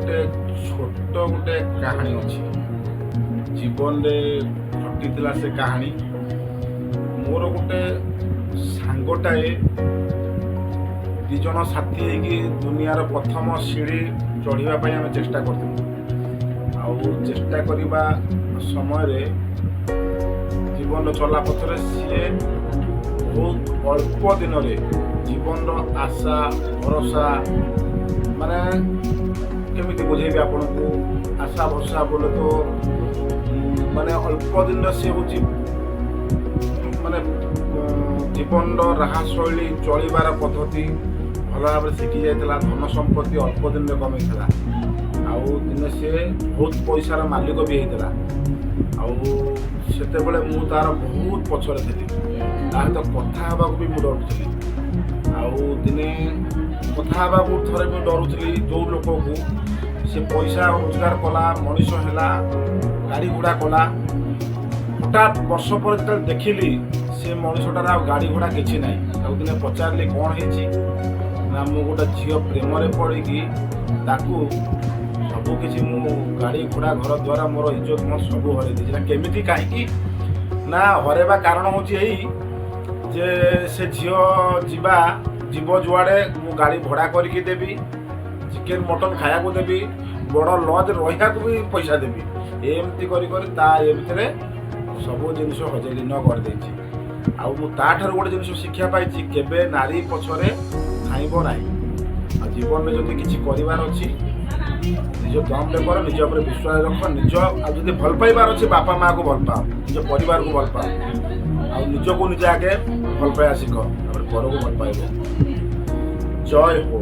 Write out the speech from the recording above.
ଗୋଟେ ଛୋଟ ଗୋଟେ କାହାଣୀ ଅଛି, ଜୀବନରେ ଘଟିଥିଲା ସେ କାହାଣୀ। ମୋର ଗୋଟେ ସାଙ୍ଗଟାଏ, 2 ଜଣ ସାଥୀ ହେଇକି ଦୁନିଆର ପ୍ରଥମ ସିଢ଼ି ଚଢ଼ିବା ପାଇଁ ଆମେ ଚେଷ୍ଟା କରିଥିଲୁ। ଆଉ ଚେଷ୍ଟା କରିବା ସମୟରେ ଜୀବନର ଚଲା ପଥରେ ସିଏ ବହୁତ ଅଳ୍ପ ଦିନରେ ଜୀବନର ଆଶା ଭରସା, ମାନେ କେମିତି ବୁଝେଇବି ଆପଣଙ୍କୁ, ଆଶା ଭରସା ବୋଲେ ତ ମାନେ ଅଳ୍ପ ଦିନରେ ସିଏ ହେଉଛି ମାନେ ଜୀବନର ରାହା ଶୈଳୀ, ଚଳିବାର ପଦ୍ଧତି ଭଲ ଭାବରେ ଶିଖି ଯାଇଥିଲା। ଧନ ସମ୍ପତ୍ତି ଅଳ୍ପ ଦିନରେ କମେଇଥିଲା ଆଉ ଦିନେ ସିଏ ବହୁତ ପଇସାର ମାଲିକ ବି ହେଇଥିଲା। ଆଉ ସେତେବେଳେ ମୁଁ ତାର ବହୁତ ପଛରେ ଥିଲି। ତା ସହିତ କଥା ହେବାକୁ ବି ମୁଁ ଡରୁଥିଲି। ଆଉ ଦିନେ କଥା ହେବାକୁ ଥରେ ମୁଁ ଡରୁଥିଲି। ଯେଉଁ ଲୋକକୁ ସେ ପଇସା ରୋଜଗାର କଲା, ମଣିଷ ହେଲା, ଗାଡ଼ି ଘୋଡ଼ା କଲା, ହଠାତ୍ ବର୍ଷ ପରେ ଯେତେବେଳେ ଦେଖିଲି ସେ ମଣିଷଟାର ଆଉ ଗାଡ଼ି ଘୋଡ଼ା କିଛି ନାହିଁ। ତାକୁ ଦିନେ ପଚାରିଲି, କ'ଣ ହେଇଛି? ନା, ମୁଁ ଗୋଟେ ଝିଅ ପ୍ରେମରେ ପଡ଼ିକି ତାକୁ ସବୁ କିଛି, ମୁଁ ଗାଡ଼ି ଘୋଡ଼ା ଘର ଦ୍ୱାରା ମୋର ଇଜ୍ଜତ ମୋର ସବୁ ହରେଇ ଦେଇଛି। ନା, କେମିତି, କାହିଁକି? ନା, ହରେଇବା କାରଣ ହେଉଛି ଏଇ ଯେ ସେ ଝିଅ ଯିବ ଯୁଆଡ଼େ ମୁଁ ଗାଡ଼ି ଭଡ଼ା କରିକି ଦେବି, ଚିକେନ୍ ମଟନ୍ ଖାଇବାକୁ ଦେବି, ବଡ଼ ଲଜ୍ ରହିବାକୁ ବି ପଇସା ଦେବି। ଏମିତି କରି କରି ତା ଏ ଭିତରେ ସବୁ ଜିନିଷ ହଜେଇ ଲୀନ କରିଦେଇଛି। ଆଉ ମୁଁ ତାଠାରୁ ଗୋଟେ ଜିନିଷ ଶିକ୍ଷା ପାଇଛି, କେବେ ନାରୀ ପଛରେ ଧାଇଁବ ନାହିଁ। ଆଉ ଜୀବନରେ ଯଦି କିଛି କରିବାର ଅଛି, ନିଜ ଦମରେ କର, ନିଜ ଉପରେ ବିଶ୍ୱାସ ରଖ ନିଜ। ଆଉ ଯଦି ଭଲ ପାଇବାର ଅଛି, ବାପା ମାଆକୁ ଭଲ ପାଅ, ନିଜ ପରିବାରକୁ ଭଲ ପାଅ ଆଉ ନିଜକୁ ନିଜେ ଆଗେ ଭଲ ପାଇବା ଶିଖ, ତାପରେ ପରକୁ ଭଲ ପାଇବ। ଜୟ ହୋ।